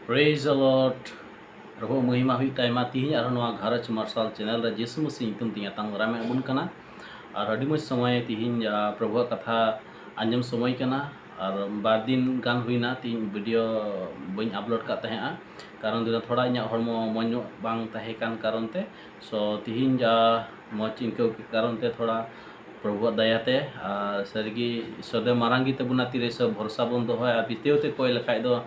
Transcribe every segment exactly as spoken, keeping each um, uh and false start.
Praise the Lord. ᱯᱨᱚᱵᱷᱩ ᱢᱚᱦᱤᱢᱟ ᱦᱩᱭᱩᱜ ᱛᱟᱭᱢᱟ᱾ ᱛᱤᱦᱤᱧ ᱟᱨᱦᱚᱸ ᱱᱚᱣᱟ ᱜᱷᱟᱨᱚᱸᱡᱽ ᱢᱟᱨᱥᱟᱞ ᱪᱮᱱᱮᱞ ᱨᱮ ᱡᱤᱥᱩ ᱢᱟᱹᱥᱤ ᱧᱩᱛᱩᱢ ᱛᱤᱧ ᱟᱛᱟᱝ ᱫᱟᱨᱟᱢᱮᱫ ᱵᱚᱱ ᱠᱟᱱᱟ᱾ ᱟᱨ ᱟᱹᱰᱤ ᱢᱚᱡᱽ ᱥᱚᱢᱚᱭ ᱛᱤᱦᱤᱧ, ᱟ, ᱯᱨᱚᱵᱷᱩᱣᱟᱜ ᱠᱟᱛᱷᱟ ᱟᱸᱡᱚᱢ ᱥᱚᱢᱚᱭ ᱠᱟᱱᱟ᱾ ᱟᱨ ᱵᱟᱨ ᱫᱤᱱ ᱜᱟᱱ ᱦᱩᱭᱱᱟ ᱛᱤᱦᱤᱧ ᱵᱷᱤᱰᱤᱭᱳ ᱵᱟᱹᱧ ᱟᱯᱞᱳᱰ ᱠᱟᱜ ᱛᱟᱦᱮᱸᱜᱼᱟ, ᱠᱟᱨᱚᱱ ᱫᱚ ᱛᱷᱚᱲᱟ ᱤᱧᱟᱹᱜ ᱦᱚᱲᱢᱚ ᱢᱚᱡᱽ ᱧᱚᱜ ᱵᱟᱝ ᱛᱟᱦᱮᱸ ᱠᱟᱱ ᱠᱟᱨᱚᱱ ᱛᱮ᱾ ᱥᱳ ᱛᱤᱦᱤᱧ, ᱟ, ᱢᱚᱡᱽ ᱤᱧ ᱟᱹᱭᱠᱟᱹᱣ ᱠᱮᱫ ᱠᱟᱨᱚᱱ ᱛᱮ ᱛᱷᱚᱲᱟ ᱯᱨᱚᱵᱷᱩᱣᱟᱜ ᱫᱟᱭᱟᱛᱮ, ᱟᱨ ᱥᱟᱹᱨᱤᱜᱮ ᱤᱥᱥᱚᱨ ᱫᱚ ᱢᱟᱨᱟᱝ ᱜᱮ ᱛᱟᱵᱚᱱᱟ, ᱛᱤᱨᱮ ᱥᱚᱵ ᱵᱷᱚᱨᱥᱟ ᱵᱚᱱ ᱫᱚᱦᱚᱭᱟ᱾ ᱟᱨ ᱵᱤᱛᱤᱭᱟᱹᱣ ᱛᱮ ᱠᱚᱭ ᱞᱮᱠᱷᱟᱡ ᱫᱚ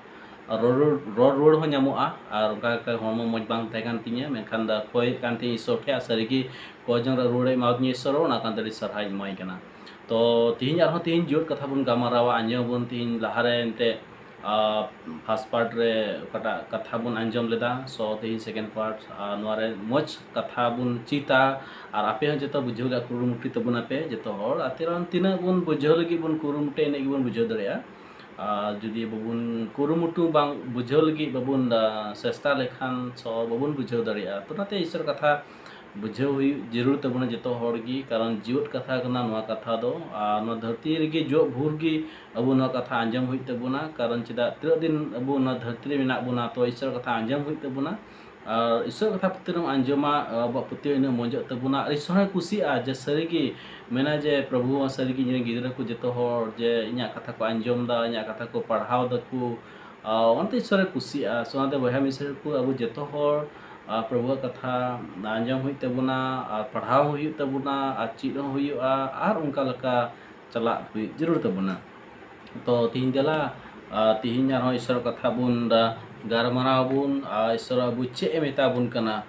ᱨᱚᱲ, ᱨᱚᱲ, ᱨᱚᱲ ᱨᱩᱣᱟᱹᱲ ᱦᱚᱸ ᱧᱟᱢᱚᱜᱼᱟ᱾ ᱟᱨ ᱚᱱᱠᱟ ᱠᱟᱛᱮ ᱦᱚᱲᱢᱚ ᱢᱚᱡᱽ ᱵᱟᱝ ᱛᱟᱦᱮᱸ ᱠᱟᱱ ᱛᱤᱧᱟᱹ, ᱢᱮᱱᱠᱷᱟᱱ ᱫᱚ ᱠᱚᱭᱮᱫ ᱠᱟᱱ ᱛᱤᱧᱟᱹ ᱤᱥᱥᱚᱨ ᱴᱷᱮᱱ, ᱟᱨ ᱥᱟᱹᱨᱤᱜᱮ ᱠᱚᱭ ᱡᱚᱝ ᱨᱮ ᱨᱩᱣᱟᱹᱲᱮ ᱮᱢᱟᱣᱫᱤᱧᱟ ᱤᱥᱥᱚᱨ, ᱚᱱᱟ ᱠᱟᱱ ᱛᱮ ᱟᱹᱰᱤ ᱥᱟᱨᱦᱟᱣ ᱤᱧ ᱮᱢᱟᱭ ᱠᱟᱱᱟ᱾ ᱛᱚ ᱛᱤᱦᱤᱧ ᱟᱨᱦᱚᱸ ᱛᱤᱦᱤᱧ ᱡᱩᱣᱟᱹᱫ ᱠᱟᱛᱷᱟ ᱵᱚᱱ ᱜᱟᱞᱢᱟᱨᱟᱣᱟ, ᱟᱸᱡᱚᱢ ᱵᱚᱱ ᱛᱤᱦᱤᱧ ᱞᱟᱦᱟᱨᱮ ᱮᱱᱛᱮ, ᱟ, first part ᱨᱮ ᱚᱠᱟᱴᱟᱜ ᱠᱟᱛᱷᱟ ᱵᱚᱱ ᱟᱸᱡᱚᱢ ᱞᱮᱫᱟ, ᱥᱳ ᱛᱤᱦᱤᱧ second part, ᱟ, ᱱᱚᱣᱟ ᱨᱮ ᱢᱚᱡᱽ ᱠᱟᱛᱷᱟ ᱵᱚᱱ ᱪᱮᱫᱟ᱾ ᱟᱨ ᱟᱯᱮ ᱦᱚᱸ ᱡᱚᱛᱚ ᱵᱩᱡᱷᱟᱹᱣ ᱨᱮᱭᱟᱜ ᱠᱩᱨᱩᱢᱩᱴᱩᱭ ᱛᱟᱵᱚᱱᱟᱯᱮ ᱡᱚᱛᱚ ᱦᱚᱲ᱾ ᱟᱨ ᱛᱤᱱᱟᱹᱜ ᱵᱚᱱ ᱵᱩᱡᱷᱟᱹᱣ ᱞᱟᱹᱜᱤᱫ ᱵᱚᱱ ᱠᱩᱨᱩᱢᱩᱴᱩᱭᱟ, ᱤᱱᱟᱹᱜ ᱜᱮᱵᱚᱱ ᱵᱩᱡᱷᱟᱹᱣ ᱫᱟᱲᱮᱭᱟᱜᱼᱟ᱾ ᱟᱨ ᱡᱩᱫᱤ ᱵᱟᱵᱚᱱ ᱠᱩᱨᱩᱢᱩᱴᱩ, ᱵᱟᱝ ᱵᱩᱡᱷᱟᱹᱣ ᱞᱟᱹᱜᱤᱫ ᱵᱟᱵᱚᱱ, ᱟ, ᱪᱮᱥᱴᱟ ᱞᱮᱠᱷᱟᱱ, ᱥᱳ ᱵᱟᱵᱚᱱ ᱵᱩᱡᱷᱟᱹᱣ ᱫᱟᱲᱮᱭᱟᱜᱼᱟ᱾ ᱛᱚ ᱚᱱᱟᱛᱮ ᱤᱥᱥᱚᱨ ᱠᱟᱛᱷᱟ ᱵᱩᱡᱷᱟᱹᱣ ᱦᱩᱭᱩᱜ ᱡᱟᱹᱨᱩᱲ ᱛᱟᱵᱚᱱᱟ ᱡᱚᱛᱚ ᱦᱚᱲ ᱜᱮ, ᱠᱟᱨᱚᱱ ᱡᱤᱣᱮᱫ ᱠᱟᱛᱷᱟ ᱠᱟᱱᱟ ᱱᱚᱣᱟ ᱠᱟᱛᱷᱟ ᱫᱚ᱾ ᱟᱨ ᱱᱚᱣᱟ ᱫᱷᱟᱹᱨᱛᱤ ᱨᱮᱜᱮ ᱡᱚᱜ ᱵᱷᱳᱨ ᱜᱮ ᱟᱵᱚ ᱱᱚᱣᱟ ᱠᱟᱛᱷᱟ ᱟᱸᱡᱚᱢ ᱦᱩᱭᱩᱜ ᱛᱟᱵᱚᱱᱟ, ᱠᱟᱨᱚᱱ ᱪᱮᱫᱟᱜ ᱛᱤᱱᱟᱹᱜ ᱫᱤᱱ ᱟᱵᱚ ᱱᱚᱣᱟ ᱫᱷᱟᱹᱨᱛᱤ ᱨᱮ ᱢᱮᱱᱟᱜ ᱵᱚᱱᱟ, ᱛᱚ ᱤᱥᱥᱚᱨ ᱠᱟᱛᱷᱟ ᱟᱸᱡᱚᱢ ᱦᱩᱭᱩᱜ ᱛᱟᱵᱚᱱᱟ᱾ ᱟᱨ ᱤᱥᱥᱚᱨ ᱠᱟᱛᱷᱟ ᱯᱨᱚᱛᱤ ᱨᱮᱢ ᱟᱸᱡᱚᱢᱟ, ᱟᱵᱚᱣᱟᱜ ᱯᱟᱹᱛᱭᱟᱹᱣ ᱤᱱᱟᱹᱜ ᱢᱚᱡᱚᱜ ᱛᱟᱵᱚᱱᱟ᱾ ᱟᱨ ᱤᱥᱥᱚᱨ ᱦᱚᱸᱭ ᱠᱩᱥᱤᱜᱼᱟ ᱡᱮ ᱥᱟᱹᱨᱤᱜᱮ ᱢᱮᱱᱟ ᱡᱮ ᱯᱨᱚᱵᱷᱩ ᱦᱚᱸ ᱥᱟᱹᱨᱤᱜᱮ ᱤᱧ ᱨᱮᱱ ᱜᱤᱫᱽᱨᱟᱹ ᱠᱚ ᱡᱚᱛᱚ ᱦᱚᱲ ᱡᱮ ᱤᱧᱟᱹᱜ ᱠᱟᱛᱷᱟ ᱠᱚ ᱟᱸᱡᱚᱢ ᱮᱫᱟ, ᱤᱧᱟᱹᱜ ᱠᱟᱛᱷᱟ ᱠᱚ ᱯᱟᱲᱦᱟᱣ ᱫᱟᱠᱚ, ᱟᱨ ᱚᱱᱟᱛᱮ ᱤᱥᱥᱚᱨᱮ ᱠᱩᱥᱤᱜᱼᱟ᱾ ᱥᱮ ᱚᱱᱟᱛᱮ ᱵᱚᱭᱦᱟ ᱢᱤᱥᱨᱟ ᱠᱚ, ᱟᱵᱚ ᱡᱚᱛᱚ ᱦᱚᱲ, ᱟᱨ ᱯᱨᱚᱵᱷᱩᱣᱟᱜ ᱠᱟᱛᱷᱟ ᱟᱸᱡᱚᱢ ᱦᱩᱭᱩᱜ ᱛᱟᱵᱚᱱᱟ, ᱟᱨ ᱯᱟᱲᱦᱟᱣ ᱦᱚᱸ ᱦᱩᱭᱩᱜ ᱛᱟᱵᱚᱱᱟ, ᱟᱨ ᱪᱮᱫ ᱦᱚᱸ ᱦᱩᱭᱩᱜᱼᱟ, ᱟᱨ ᱚᱱᱠᱟ ᱞᱮᱠᱟ ᱪᱟᱞᱟᱜ ᱦᱩᱭᱩᱜ ᱡᱟᱹᱨᱩᱲ ᱛᱟᱵᱚᱱᱟ᱾ ᱛᱚ ᱛᱤᱦᱤᱧ ᱫᱮᱞᱟ, ᱟᱨ ᱛᱤᱦᱤᱧ ᱟᱨᱦᱚᱸ ᱤᱥᱥᱚᱨ ᱠᱟᱛᱷᱟ ᱵᱚᱱ, ᱟᱨ ᱜᱟᱞᱢᱟᱨᱟᱣ ᱵᱚᱱ, ᱟᱨ ᱤᱥᱥᱚᱨ ᱟᱵᱚ ᱪᱮᱫ ᱮ ᱢᱮᱛᱟ ᱵᱚᱱ ᱠᱟᱱᱟ᱾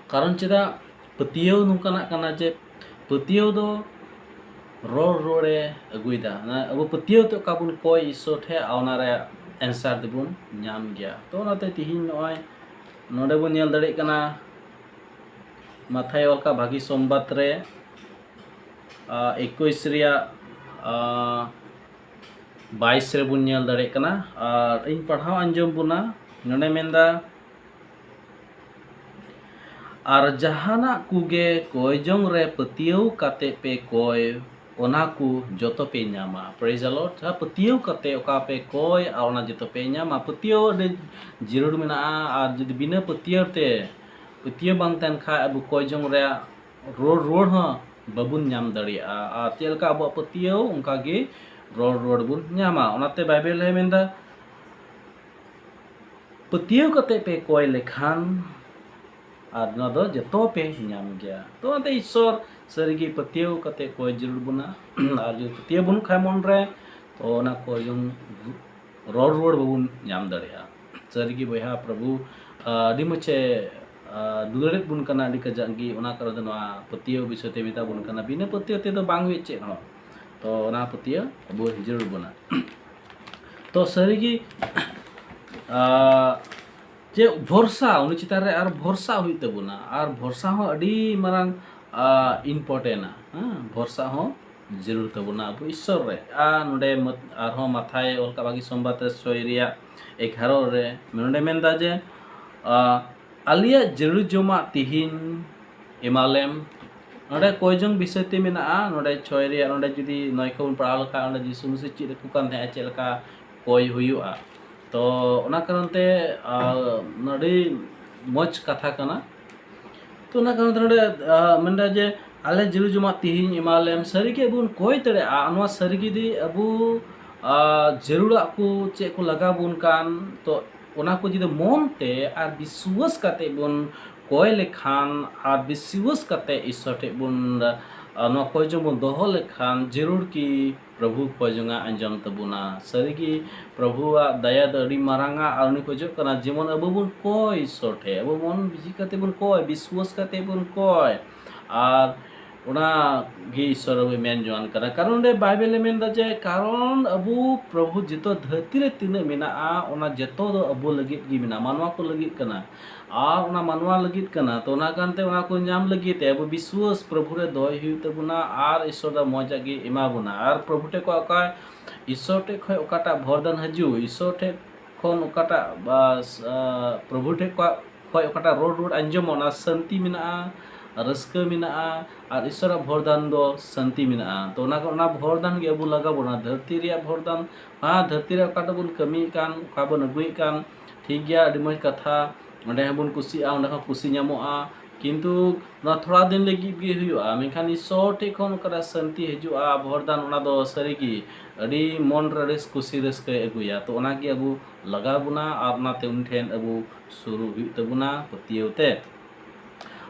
ᱠᱟᱨᱚᱱ ᱪᱮᱫᱟᱜ ᱯᱟᱹᱛᱭᱟᱹᱣ ᱱᱚᱝᱠᱟᱱᱟᱜ ᱠᱟᱱᱟ ᱡᱮ ᱯᱟᱹᱛᱭᱟᱹᱣ ᱫᱚ ᱨᱚᱲ ᱨᱩᱣᱟᱹᱲᱮ ᱟᱹᱜᱩᱭᱮᱫᱟ᱾ ᱚᱱᱟ ᱟᱵᱚ ᱯᱟᱹᱛᱭᱟᱹᱣ ᱛᱮ ᱚᱠᱟ ᱵᱚᱱ ᱠᱚᱭ ᱤᱥᱥᱚᱨ ᱴᱷᱮᱱ, ᱟᱨ ᱚᱱᱟ ᱨᱮᱭᱟᱜ answer ᱫᱚᱵᱚᱱ ᱧᱟᱢ ᱜᱮᱭᱟ᱾ ᱛᱚ ᱚᱱᱟᱛᱮ ᱛᱤᱦᱤᱧ ᱱᱚᱜᱼᱚᱭ ᱱᱚᱰᱮ ᱵᱚᱱ ᱧᱮᱞ ᱫᱟᱲᱮᱭᱟᱜ ᱠᱟᱱᱟ, ᱢᱟᱛᱷᱟᱭ ᱚᱞ ᱠᱟᱜ ᱵᱷᱟᱹᱜᱤ ᱥᱚᱢᱵᱟᱫ ᱨᱮ, ᱟᱨ ᱮᱠᱩᱥ ᱨᱮᱭᱟᱜ, ᱟᱨ ᱵᱟᱭᱤᱥ ᱨᱮᱵᱚᱱ ᱧᱮᱞ ᱫᱟᱲᱮᱭᱟᱜ ᱠᱟᱱᱟ᱾ ᱟᱨ ᱤᱧ ᱯᱟᱲᱦᱟᱣ ᱟᱸᱡᱚᱢ ᱵᱚᱱᱟ᱾ ᱱᱚᱰᱮ ᱢᱮᱱᱫᱟ, ᱟᱨ ᱡᱟᱦᱟᱱᱟᱜ ᱠᱚᱜᱮ ᱠᱚᱭ ᱡᱚᱝ ᱨᱮ ᱯᱟᱹᱛᱭᱟᱹᱣ ᱠᱟᱛᱮ ᱯᱮ ᱠᱚᱭ, ᱚᱱᱟ ᱠᱚ ᱡᱚᱛᱚ ᱯᱮ ᱧᱟᱢᱟ᱾ Praise the Lord᱾ ᱡᱟᱦᱟᱸ ᱯᱟᱹᱛᱭᱟᱹᱣ ᱠᱟᱛᱮ ᱚᱠᱟ ᱯᱮ ᱠᱚᱭ, ᱟᱨ ᱚᱱᱟ ᱡᱚᱛᱚ ᱯᱮ ᱧᱟᱢᱟ᱾ ᱯᱟᱹᱛᱭᱟᱹᱣ ᱟᱹᱰᱤ ᱡᱟᱹᱨᱩᱲ ᱢᱮᱱᱟᱜᱼᱟ, ᱟᱨ ᱡᱩᱫᱤ ᱵᱤᱱᱟᱹ ᱯᱟᱹᱛᱭᱟᱹᱣ ᱛᱮ, ᱯᱟᱹᱛᱭᱟᱹᱣ ᱵᱟᱝ ᱛᱟᱦᱮᱱ ᱠᱷᱟᱡ, ᱟᱵᱚ ᱠᱚᱭ ᱡᱚᱝ ᱨᱮᱭᱟᱜ ᱨᱚᱲ ᱨᱩᱣᱟᱹᱲ ᱦᱚᱸ ᱵᱟᱵᱚᱱ ᱧᱟᱢ ᱫᱟᱲᱮᱭᱟᱜᱼᱟ᱾ ᱟᱨ ᱪᱮᱫ ᱞᱮᱠᱟ ᱟᱵᱚᱣᱟᱜ ᱯᱟᱹᱛᱭᱟᱹᱣ, ᱚᱱᱠᱟ ᱜᱮ ᱨᱚᱲ ᱨᱩᱣᱟᱹᱲ ᱵᱚᱱ ᱧᱟᱢᱟ᱾ ᱚᱱᱟᱛᱮ ᱵᱟᱭᱵᱮᱞ ᱮ ᱢᱮᱱᱫᱟ, ᱯᱟᱹᱛᱭᱟᱹᱣ ᱠᱟᱛᱮ ᱯᱮ ᱠᱚᱭ ᱞᱮᱠᱷᱟᱱ, ᱟᱨ ᱱᱚᱣᱟ ᱫᱚ ᱡᱚᱛᱚ ᱯᱮ ᱧᱟᱢ ᱜᱮᱭᱟ᱾ ᱛᱚ ᱚᱱᱟᱛᱮ ᱤᱥᱥᱚᱨ ᱥᱟᱹᱨᱤᱜᱮ ᱯᱟᱹᱛᱭᱟᱹᱣ ᱠᱟᱛᱮ ᱠᱚᱭ ᱡᱟᱹᱨᱩᱲ ᱵᱚᱱᱟ᱾ ᱟᱨ ᱡᱩᱫᱤ ᱯᱟᱹᱛᱭᱟᱹᱣ ᱵᱟᱹᱱᱩᱜ ᱠᱷᱟᱡ ᱢᱚᱱ ᱨᱮ, ᱛᱚ ᱚᱱᱟ ᱠᱚᱭ ᱡᱚᱝ ᱨᱚᱲ ᱨᱩᱣᱟᱹᱲ ᱵᱟᱵᱚᱱ ᱧᱟᱢ ᱫᱟᱲᱮᱭᱟᱜᱼᱟ᱾ ᱥᱟᱹᱨᱤᱜᱮ ᱵᱚᱭᱦᱟ, ᱯᱨᱚᱵᱷᱩ, ᱟᱹᱰᱤ ᱢᱚᱡᱽ ᱮ, ᱫᱩᱞᱟᱹᱲᱮᱫ ᱵᱚᱱ ᱠᱟᱱᱟ ᱟᱹᱰᱤ ᱠᱟᱡᱟᱠ ᱜᱮ᱾ ᱚᱱᱟ ᱠᱟᱨᱚᱱ ᱛᱮ ᱱᱚᱣᱟ ᱯᱟᱹᱛᱭᱟᱹᱣ ᱵᱤᱥᱚᱭ ᱛᱮ ᱢᱮᱛᱟ ᱵᱚᱱ ᱠᱟᱱᱟ᱾ ᱵᱤᱱᱟᱹ ᱯᱟᱹᱛᱭᱟᱹᱣ ᱛᱮᱫᱚ ᱵᱟᱝ ᱦᱩᱭᱩᱜ ᱪᱮᱫ ᱦᱚᱸ᱾ ᱛᱚ ᱚᱱᱟ ᱯᱟᱹᱛᱭᱟᱹᱣ ᱟᱵᱚ ᱡᱟᱹᱨᱩᱲ ᱵᱚᱱᱟ᱾ ᱛᱚ ᱥᱟᱹᱨᱤᱜᱮ, ᱟᱸ, ᱪᱮᱫ ᱵᱷᱚᱨᱥᱟ, ᱩᱱᱤ ᱪᱮᱛᱟᱱ ᱨᱮ ᱟᱨ ᱵᱷᱚᱨᱥᱟ ᱦᱩᱭᱩᱜ ᱛᱟᱵᱚᱱᱟ᱾ ᱟᱨ ᱵᱷᱚᱨᱥᱟ ᱦᱚᱸ ᱟᱹᱰᱤ ᱢᱟᱨᱟᱝ, ᱟᱸ, important ᱟ᱾ ᱦᱮᱸ, ᱵᱷᱚᱨᱥᱟ ᱦᱚᱸ ᱡᱟᱹᱨᱩᱲ ᱛᱟᱵᱚᱱᱟ ᱟᱵᱚ ᱤᱥᱥᱚᱨ ᱨᱮ᱾ ᱟᱨ ᱱᱚᱰᱮ ᱢᱟᱛ-, ᱟᱨᱦᱚᱸ ᱢᱟᱛᱷᱟᱭ ᱚᱞ ᱠᱟᱜ ᱵᱷᱟᱹᱜᱤ ᱥᱚᱢᱵᱟᱫ ᱨᱮ ᱪᱷᱚᱭ ᱨᱮᱭᱟᱜ ᱮᱜᱟᱨᱚ ᱨᱮ ᱱᱚᱰᱮ ᱢᱮᱱᱫᱟ ᱡᱮ, ᱟᱸ, ᱟᱞᱮᱭᱟᱜ ᱡᱟᱹᱨᱩᱲ ᱡᱚᱢᱟᱜ ᱛᱤᱦᱤᱧ ᱮᱢᱟᱞᱮᱢ᱾ ᱱᱚᱰᱮ ᱠᱚᱭ ᱡᱚᱝ ᱵᱤᱥᱚᱭ ᱛᱮ ᱢᱮᱱᱟᱜᱼᱟ᱾ ᱱᱚᱰᱮ ᱪᱷᱚᱭ ᱨᱮᱭᱟᱜ, ᱱᱚᱰᱮ ᱡᱩᱫᱤ ᱱᱚᱭ ᱠᱷᱚᱱ ᱵᱚᱱ ᱯᱟᱲᱦᱟᱣ ᱞᱮᱠᱷᱟᱱ, ᱱᱚᱰᱮ ᱡᱤᱥᱩ ᱢᱟᱹᱥᱤ ᱪᱮᱫ ᱟᱠᱚ ᱠᱟᱱ ᱛᱟᱦᱮᱸᱫᱼᱟ, ᱪᱮᱫ ᱞᱮᱠᱟ ᱠᱚᱭ ᱦᱩᱭᱩᱜᱼᱟ᱾ ᱛᱚ ᱚᱱᱟ ᱠᱟᱨᱚᱱ ᱛᱮ, ᱟᱸ, ᱟᱹᱰᱤ ᱢᱚᱡᱽ ᱠᱟᱛᱷᱟ ᱠᱟᱱᱟ᱾ ᱛᱚ ᱚᱱᱟ ᱠᱟᱨᱚᱱ ᱛᱮ ᱱᱚᱰᱮ, ᱟᱸ, ᱢᱮᱱᱫᱟ ᱡᱮ, ᱟᱞᱮ ᱡᱟᱹᱨᱩᱲ ᱡᱚᱢᱟᱜ ᱛᱤᱦᱤᱧ ᱮᱢᱟᱞᱮᱢ᱾ ᱥᱟᱹᱨᱤᱜᱮ ᱟᱵᱚ ᱵᱚᱱ ᱠᱚᱭ ᱫᱟᱲᱮᱭᱟᱜᱼᱟ᱾ ᱟᱨ ᱱᱚᱣᱟ ᱥᱟᱹᱨᱤᱜᱮ ᱡᱩᱫᱤ ᱟᱵᱚ, ᱟᱸ, ᱡᱟᱹᱨᱩᱲᱟᱜ ᱠᱚ ᱪᱮᱫ ᱠᱚ ᱞᱟᱜᱟᱣ ᱵᱚᱱ ᱠᱟᱱ, ᱛᱚ ᱚᱱᱟ ᱠᱚ ᱡᱩᱫᱤ ᱢᱚᱱ ᱛᱮ ᱟᱨ ᱵᱤᱥᱣᱟᱹᱥ ᱠᱟᱛᱮ ᱵᱚᱱ ᱠᱚᱭ ᱞᱮᱠᱷᱟᱱ ᱟᱨ ᱵᱤᱥᱣᱟᱹᱥ ᱠᱟᱛᱮ ᱤᱥᱥᱚᱨ ᱴᱷᱮᱱ ᱵᱚᱱ, ᱟᱸ, ᱱᱚᱣᱟ ᱠᱚᱭ ᱡᱚᱝ ᱵᱚᱱ ᱫᱚᱦᱚ ᱞᱮᱠᱷᱟᱱ, ᱡᱟᱹᱨᱩᱲ ᱠᱤ ᱯᱨᱚᱵᱷᱩ ᱠᱚᱭ ᱡᱚᱝᱟ ᱟᱸᱡᱚᱢ ᱛᱟᱵᱚᱱᱟ᱾ ᱥᱟᱹᱨᱤᱜᱮ ᱯᱨᱚᱵᱷᱩᱣᱟᱜ ᱫᱟᱭᱟ ᱫᱚ ᱟᱹᱰᱤ ᱢᱟᱨᱟᱝᱟ, ᱟᱨ ᱩᱱᱤ ᱠᱷᱚᱡᱚᱜ ᱠᱟᱱᱟ ᱡᱮᱢᱚᱱ ᱟᱵᱚ ᱵᱚᱱ ᱠᱚᱭ ᱤᱥᱥᱚᱨ ᱴᱷᱮᱱ, ᱟᱵᱚ ᱢᱚᱱ ᱵᱤᱡᱤ ᱠᱟᱛᱮ ᱵᱚᱱ ᱠᱚᱭ, ᱵᱤᱥᱣᱟᱹᱥ ᱠᱟᱛᱮ ᱵᱚᱱ ᱠᱚᱭ, ᱟᱨ ᱚᱱᱟ ᱜᱮ ᱤᱥᱥᱚᱨ ᱟᱵᱚᱭ ᱢᱮᱱ ᱡᱚᱝᱟᱱ ᱠᱟᱱᱟ᱾ ᱠᱟᱨᱚᱱ ᱚᱸᱰᱮ ᱵᱟᱭᱵᱮᱞᱮ ᱢᱮᱱᱫᱟ ᱡᱮ, ᱠᱟᱨᱚᱱ ᱟᱵᱚ ᱯᱨᱚᱵᱷᱩ ᱡᱚᱛᱚ ᱫᱷᱟᱹᱨᱛᱤ ᱨᱮ ᱛᱤᱱᱟᱹᱜ ᱢᱮᱱᱟᱜᱼᱟ, ᱚᱱᱟ ᱡᱚᱛᱚ ᱫᱚ ᱟᱵᱚ ᱞᱟᱹᱜᱤᱫ ᱜᱮ ᱢᱮᱱᱟᱜᱼᱟ, ᱢᱟᱱᱣᱟ ᱠᱚ ᱞᱟᱹᱜᱤᱫ ᱠᱟᱱᱟ᱾ ᱟᱨ ᱚᱱᱟ ᱢᱟᱱᱣᱟ ᱞᱟᱹᱜᱤᱫ ᱠᱟᱱᱟ᱾ ᱛᱚ ᱚᱱᱟ ᱠᱟᱱᱛᱮ ᱚᱱᱟ ᱠᱚ ᱧᱟᱢ ᱞᱟᱹᱜᱤᱫ ᱛᱮ ᱟᱵᱚ ᱵᱤᱥᱣᱟᱹᱥ ᱯᱨᱚᱵᱷᱩ ᱨᱮ ᱫᱚᱦᱚᱭ ᱦᱩᱭᱩᱜ ᱛᱟᱵᱚᱱᱟ, ᱟᱨ ᱤᱥᱥᱚᱨ ᱫᱚ ᱢᱚᱡᱟᱜ ᱜᱮ ᱮᱢᱟ ᱵᱚᱱᱟ᱾ ᱟᱨ ᱯᱨᱚᱵᱷᱩ ᱴᱷᱮᱡ ᱠᱷᱚᱡ ᱚᱠᱟ, ᱤᱥᱥᱚᱨ ᱴᱷᱮᱡ ᱠᱷᱚᱡ ᱚᱠᱟᱴᱟᱜ ᱵᱷᱚᱨᱫᱟᱱ ᱦᱤᱡᱩᱜ, ᱤᱥᱥᱚᱨ ᱴᱷᱮᱡ ᱠᱷᱚᱱ ᱚᱠᱟᱴᱟᱜ, ᱵᱟᱥ, ᱟᱸ, ᱯᱨᱚᱵᱷᱩ ᱴᱷᱮᱡ ᱠᱷᱚᱡ, ᱠᱷᱚᱡ ᱚᱠᱟᱴᱟᱜ ᱨᱚᱲ ᱨᱩᱣᱟᱹᱲ ᱟᱸᱡᱚᱢᱚᱜ, ᱚᱱᱟ ᱥᱟᱱᱛᱤ ᱢᱮᱱᱟᱜᱼᱟ, ᱨᱟᱹᱥᱠᱟᱹ ᱢᱮᱱᱟᱜᱼᱟ, ᱟᱨ ᱤᱥᱥᱚᱨᱟᱜ ᱵᱷᱚᱨᱫᱟᱱ ᱫᱚ ᱥᱟᱹᱱᱛᱤ ᱢᱮᱱᱟᱜᱼᱟ᱾ ᱛᱚ ᱚᱱᱟ ᱠᱚ, ᱚᱱᱟ ᱵᱷᱚᱨᱫᱟᱱ ᱜᱮ ᱟᱵᱚ ᱞᱟᱜᱟᱣ ᱵᱚᱱᱟ᱾ ᱫᱷᱟᱹᱨᱛᱤ ᱨᱮᱭᱟᱜ ᱵᱷᱚᱨᱫᱟᱱ, ᱦᱮᱸ, ᱫᱷᱟᱹᱨᱛᱤ ᱨᱮ ᱚᱠᱟᱴᱟᱜ ᱵᱚᱱ ᱠᱟᱹᱢᱤᱭᱮᱫ ᱠᱟᱱ, ᱚᱠᱟ ᱵᱚᱱ ᱟᱹᱜᱩᱭᱮᱫ ᱠᱟᱱ, ᱴᱷᱤᱠ ᱜᱮᱭᱟ, ᱟᱹᱰᱤ ᱢᱚᱡᱽ ᱠᱟᱛᱷᱟ, ᱚᱸᱰᱮ ᱦᱚᱸᱵᱚᱱ ᱠᱩᱥᱤᱜᱼᱟ, ᱚᱸᱰᱮ ᱦᱚᱸ ᱠᱩᱥᱤ ᱧᱟᱢᱚᱜᱼᱟ, ᱠᱤᱱᱛᱩ ᱱᱚᱣᱟ ᱛᱷᱚᱲᱟ ᱫᱤᱱ ᱞᱟᱹᱜᱤᱫ ᱜᱮ ᱦᱩᱭᱩᱜᱼᱟ, ᱢᱮᱱᱠᱷᱟᱱ ᱤᱥᱥᱚᱨ ᱴᱷᱮᱡ ᱠᱷᱚᱱ ᱚᱠᱟᱨᱮ ᱥᱟᱹᱱᱛᱤ ᱦᱤᱡᱩᱜᱼᱟ, ᱵᱷᱚᱨᱫᱟᱱ, ᱚᱱᱟ ᱫᱚ ᱥᱟᱹᱨᱤᱜᱮ ᱟᱹᱰᱤ ᱢᱚᱱ ᱨᱮ ᱨᱟᱹᱥ-, ᱠᱩᱥᱤ ᱨᱟᱹᱥᱠᱟᱹᱭ ᱟᱹᱜᱩᱭᱟ᱾ ᱛᱚ ᱚᱱᱟᱜᱮ ᱟᱵᱚ ᱞᱟᱜᱟᱣ ᱵᱚᱱᱟ, ᱟᱨ ᱚᱱᱟᱛᱮ ᱩᱱᱤ ᱴᱷᱮᱱ ᱟᱵᱚ ᱥᱩᱨᱩᱜ ᱦᱩᱭᱩᱜ ᱛᱟᱵᱚᱱᱟ ᱯᱟᱹᱛᱭᱟᱹᱣ ᱛᱮ᱾